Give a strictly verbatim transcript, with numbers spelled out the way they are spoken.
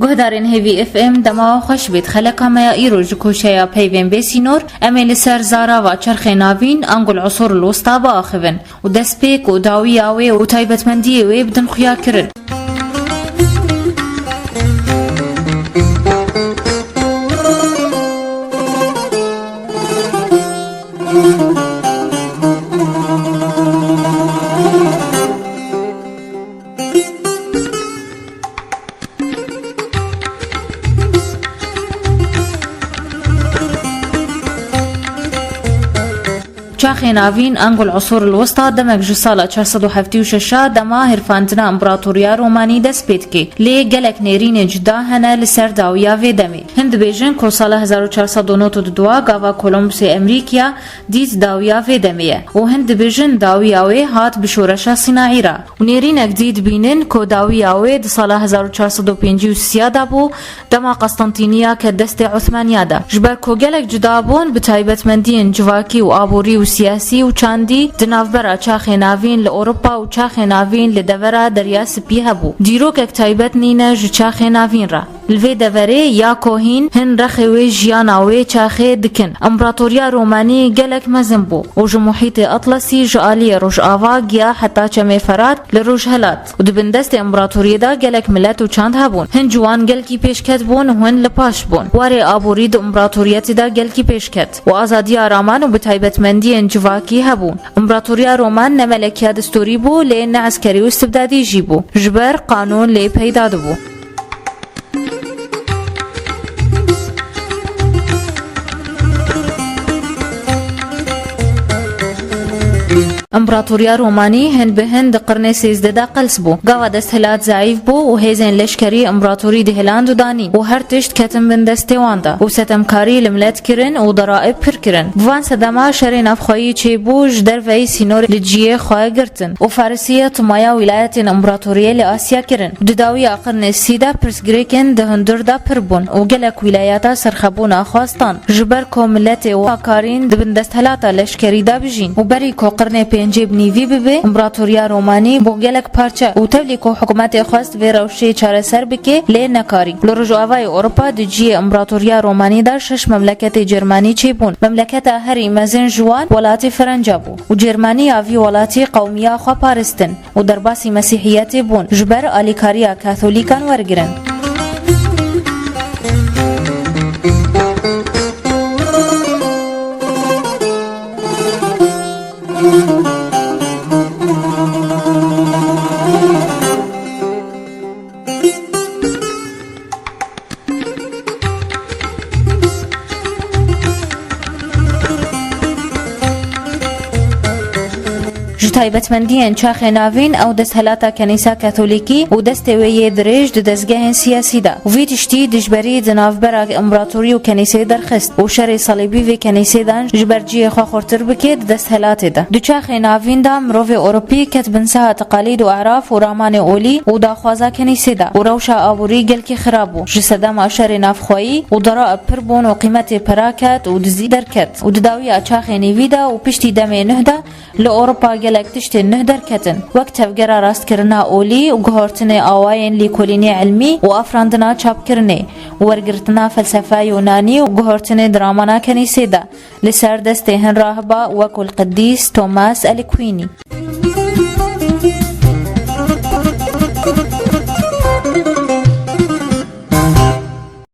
Guhdarên Hêvî F M, dema xweş bêt. Xeleka me ya îro ji koşeya peyvên bê sînor, em ê li ser zarava çerxê navîn, Angul Usur el Wusta, biaxivin û destpêk û dawiya wê û taybetmendiyê wê bidin xuyakirin. Çaxê Navîn, Angul Usur el Wusta, demek ji sala çar sed û heftê û şeş a dema hêrfandina împeratoriya Romanî dest pê dike. Lê gelek nêrînên cuda hene li ser dawiya vê demê. Hin dibêjin ku sala hezar û çar sed û nod û du gava Columbusê Amerîkaya dît dawiya vê demê ye û hin dibêjin dawiya wê hat bi şoreşa sînaî re. Û nêrînek dî dibînin ku dawiya wê di sala hezar û çar sed û pêncî û sê de bû, dema Qestentîniya ket destê Osmaniya de. Ji ber ku gelek cuda bûn, bi taybetmendiyên civakî û aborî û siyasî û çandî di navbera Çaxê Navîn li Ewropa û Çaxê Navîn li devera Derya Spî hebû. Dîrokek taybet nîne ji Çaxê Navîn re. Li vê deverê ya ku hîn hin rexê wê jiyana wê çaxê dikin. Împeratoriya Romanî gelek mezin bû û ji muhîtê Atlasî ji aliyê rojava giya heta çemê Ferat li rojhelat û di bin destê împeratoriyê de gelek milet û çand hebûn. Hin ciwan gelkî pêşket bûn û hin li paş bûn. Warê aborî di împeratoriyetê de gelkî pêşket û azadiya raman û bi taybetmendiyên civakî hebûn. Împeratoriya Roman ne melekiya destûrî bû, lê ne eskerî û istibdadî jî bû. Ji ber qanûn lê peyda dibû. Împeratoriya Romanî hin bi hin di qirnê sêzdeh de qels bû. Gava desthilat zeîf bû û hêzên leşkerî împeratorî dihiland û danîn û her tişt ketin bin destê wan de û setemkarî li milet kirin û deraib pir kirin. Bi van sedema şerê navxweyî çêbû, ji derveyî sînorê li cihê xwe girtin û Farisiya timaya wîlayetên împeratoriyê li Asya kirin. Di dawiya qirnê sî de pirsgirêkên di hundir de pir bûn û gelek wîlayeta serxebûna xwestan. Ji ber ku miletê wan nakarîn di bin desthilata leşkerî de bijîn û berî ku qirnê pêncê bi nîvî bibe, împeratoriya Romanî bû gelek parçe û tevlî ku hikûmetê xwest vê rewşê çareser bike, lê nekarî. Li Rojavayê Ewropa di cihê împeratoriya Romanî de şeş memleketê Cermanî çêbûn. Memleketa herî mezin ji wan welatê Ferenca bû û Cermaniya vî welatî qewmiya xwe paristin û derbasî Mesîhiyetê bûn, ji ber alîkariya Katolîkan wergirin. Ji taybetmendiyên Çaxê Navîn, ew desthilata Kenîsa Katolîkî û destê wê yê dirêj di dezgehên siyasî de û vî tiştî dijberî di navbera împeratorî û kenîsê derxist û şerê salîbî vê kenîsê de ji ber cihê xwe xurtir bike di desthilatê de. Di Çaxê Navîn de mirovê Ewropî ket bin saha teqalîd û eraf û ramanê olî û daxwaza kenîsê de û rewşa aborî gelkî xirab bû. Ji sedema şerê navxweyî û deraib pir bûn û qîmetê pera ket û dizî derket û di dawiya Çaxê Nîvî de û piştî demê nuh de li Ewropa gelek tiştên nuh derketin, wek tevgera rastkirina olî û guhertinê awayên lêkolînê ilmî û afirandina çapkirinê û wergirtina felsefa Yunanî û guhertinê di ramana kenîsê de li ser destê hin rahiba wekû li Qedîs Thomas Aquinî.